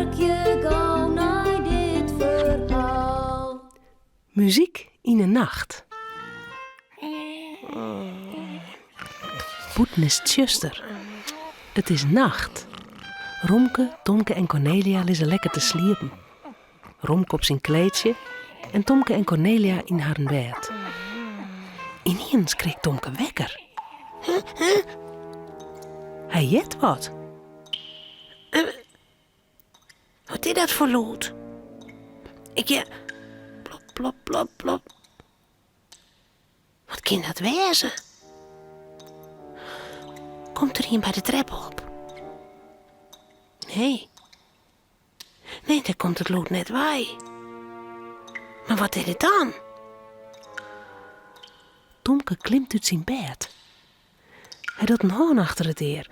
Harkje gau nei dit ferhaal. Muzyk yn 'e nacht. Bûten is tsjuster. It is nacht. Romke, Tomke en Kornelia lizze lekker te sliepen. Romke op syn kleedsje en Tomke en Kornelia yn harren bêd. Ynienen skrikt Tomke wekker. Hy heart wat. Wat is dat foar lûd? Ik hear plop, plop, plop, plop. Wat kin dat wêze? Komt der ien by de trep op? Nee. Nee, dêr komt it lûd net wei. Mar wat is it dan? Tomke klimt út syn bêd. Hy docht in hân achter it ear.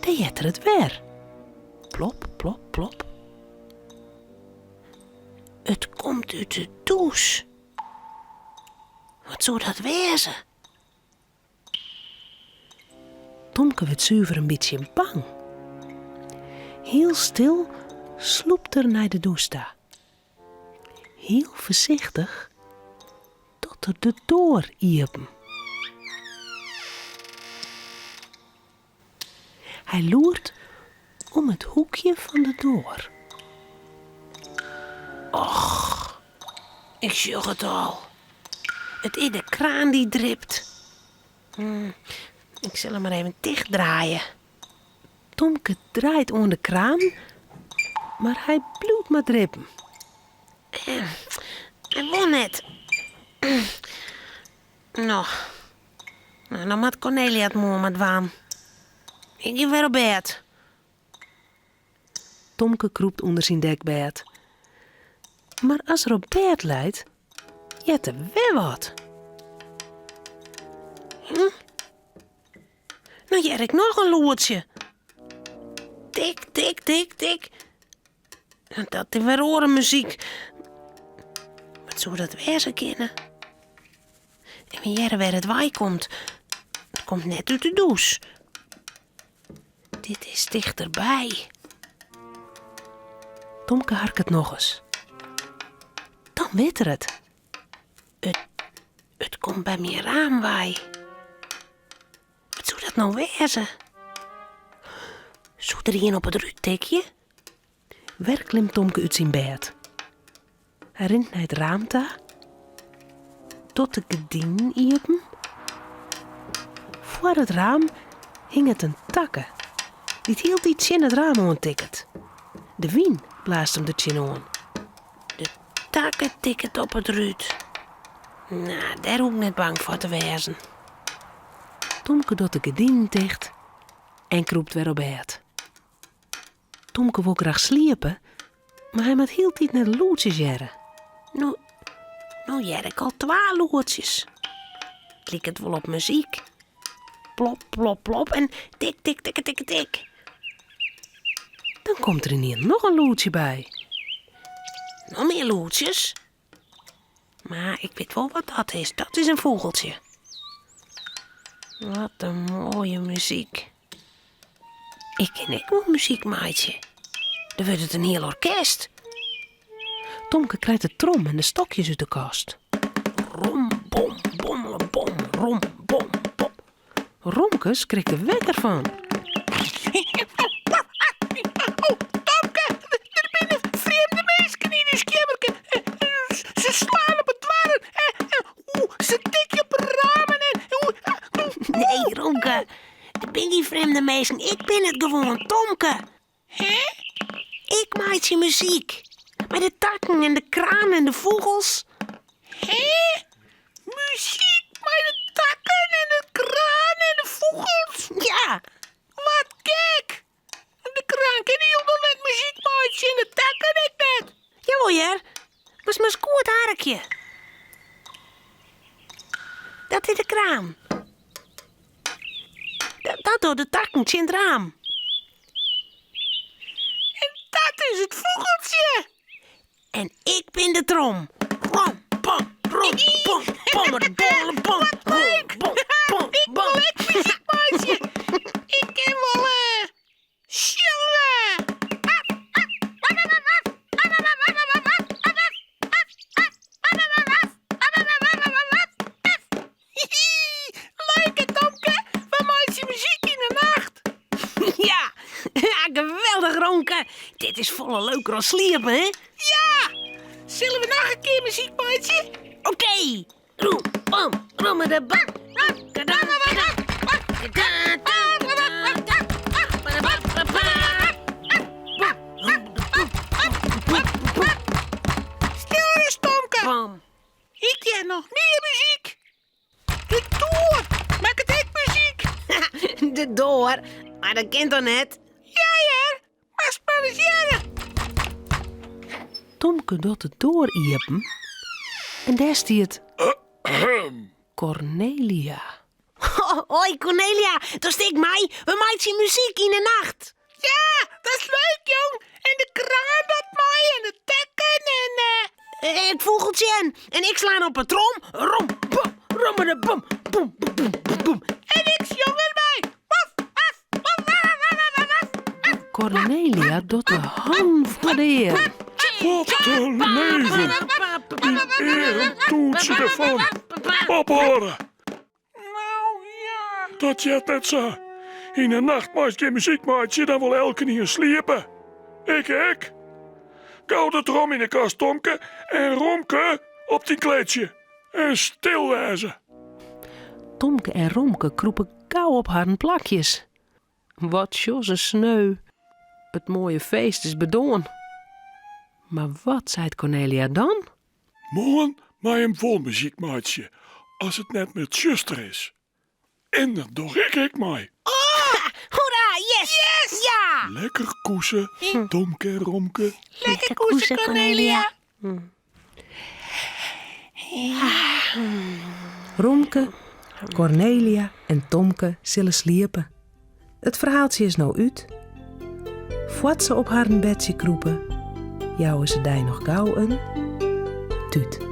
Dêr heart er it wer. Plop, plop, plop. It komt út de dûs. Wat soe dat wêze? Tomke wurdt suver in bytsje bang. Hiel stil slûpt er nei de dûs ta. Hiel foarsichtich docht er de doar iepen. Hy loert om it hoekje fan de doar. Och, ik sjoch it al. It is de kraan dy't dript. Ik sil him mar even tichtdraaie. Tomke draait oan de kraan, mar hy bliuwt mar drippen. Hy wol net. No, no moat Kornelia it moarn mar dwaan. Ik gean wer op bêd. Tomke krûpt ûnder syn dekbêd. Mar as er op bêd leit, heart er wer wat. Hm? No hear ik noch in lûdsje. Tik, tik, tik, tik. Dat is wer oare muzyk. Wat soe dat wêze kinne? Even hearre wêr it wei komt. It komt net út de dûs. Dit is tichterby. Tomke harket nochris. Dan wit er it. It, it komt by myn raam wei. Wat soe dat no wêze? Soe der ien op it rút tikje? Wer klimt Tomke út syn bêd. Hy rint nei it raam ta, docht de gerdinen iepen. Foar it raam hinget in takke dy't hieltyd tsjin it raam oan tikket. De wyn blaast him der tsjinoan. De takke tikket op it rút. No, dêr hoech ik net bang foar te wêzen. Tomke docht de gerdinen ticht en krûpt wer op bêd. Tomke wol graach sliepe, mar hy moat hieltyd nei de lûdsjes hearre. No, no hear ik al twa lûdsjes. It liket wol op muzyk. Plop, plop, plop en tik, tik, tikke, tikke, tik. Dan komt der ynienen noch in lûdsje by. Noch mear lûdsjes? Mar ik wit wol wat dat is. Dat is in fûgeltsje. Wat in moaie muzyk. Ik kin ek wol muzyk meitsje. Dan wurdt it in hiel orkest. Tomke krijt de trom en de stokjes út de kast. Rom, bom, bommele, bom, rom, bom, bom. Romke skrikt der wekker fan. Oh, Tomke, der binne frjemde minsken yn ús keammerke. Se slaan op 'e doarren. Se tikje op 'e ramen en. Nee, Romke, der binne gjin frjemde minsken. Ik bin it gewoan, Tomke. Hè? Ik meitsje muzyk. Mei de takken en de kraan en de fûgels. Hè? Muzyk mei de takken en de kraan en de fûgels? Ja. Wat gek! De kraan kin hielendal net muzyk meitsje en de takken ek net. Jawol hear, moatst mar ris goed harkje. Dat is de kraan. Dat dogge de takken tsjin it raam. En dat is it fûgeltsje. En ik bin de trom. Rom, bom, rom, bom, bommer, bolle, bom. Wat leuk! Bom, bom, Ik wol ek muzyk meitsje. Ik kin wol sjonge. Dit is folle leuker as sliepen, hè? Ja! Sille we noch in kear muzyk meitsje? Oké! Roem, bam, romme de bam. Stil ris, Tomke. Bam. Ik hear noch mear muzyk. De doar makket ek muzyk. De doar? Mar dat kin toch net? Ja hear, moatst mar ris hearre. Tomke docht de doar iepen en dêr stiet Cornelia. Hoi Cornelia, dochst ek mei? We meitsje muzyk yn de nacht. Ja, dat is leuk jong. En de kraan docht mei en de tekken en... Eh, it fûgeltsje en ik slaan op 'e trom. Rom, bom, rommede bom, bom, bom, bom, bom. En ik sjong derby. Waf, waf, waf, waf, waf, waf, waf. Cornelia docht de hannen foar de earen. Wat in leven! Dyn earen toetse derfan. Ophâlde! Nou ja. Dat heart net sa. Yn 'e nacht meist gjin muzyk meitsje, dan wol elkenien sliepe. Ik ek. Gau de trom yn 'e kast, Tomke, en Romke op dyn kleedsje. En stil wêze. Tomke en Romke krûpe gau op harren plakjes. Wat sjoch se sneu. It moaie feest is bedoarn. Mar wat seit Cornelia dan? Moarn mei jim wol muzyk meitsje as it net mear tsjuster is. En dan doch ik ek mei. Hoera, yes! Yes! Ja! Lekker koese, Tomke en Romke. Lekker koese, Cornelia. Romke, Cornelia en Tomke sille sliepe. It ferhaaltsje is no út. Foar't se op harren bedsje krûpe, jouwe se dy noch gau in tút.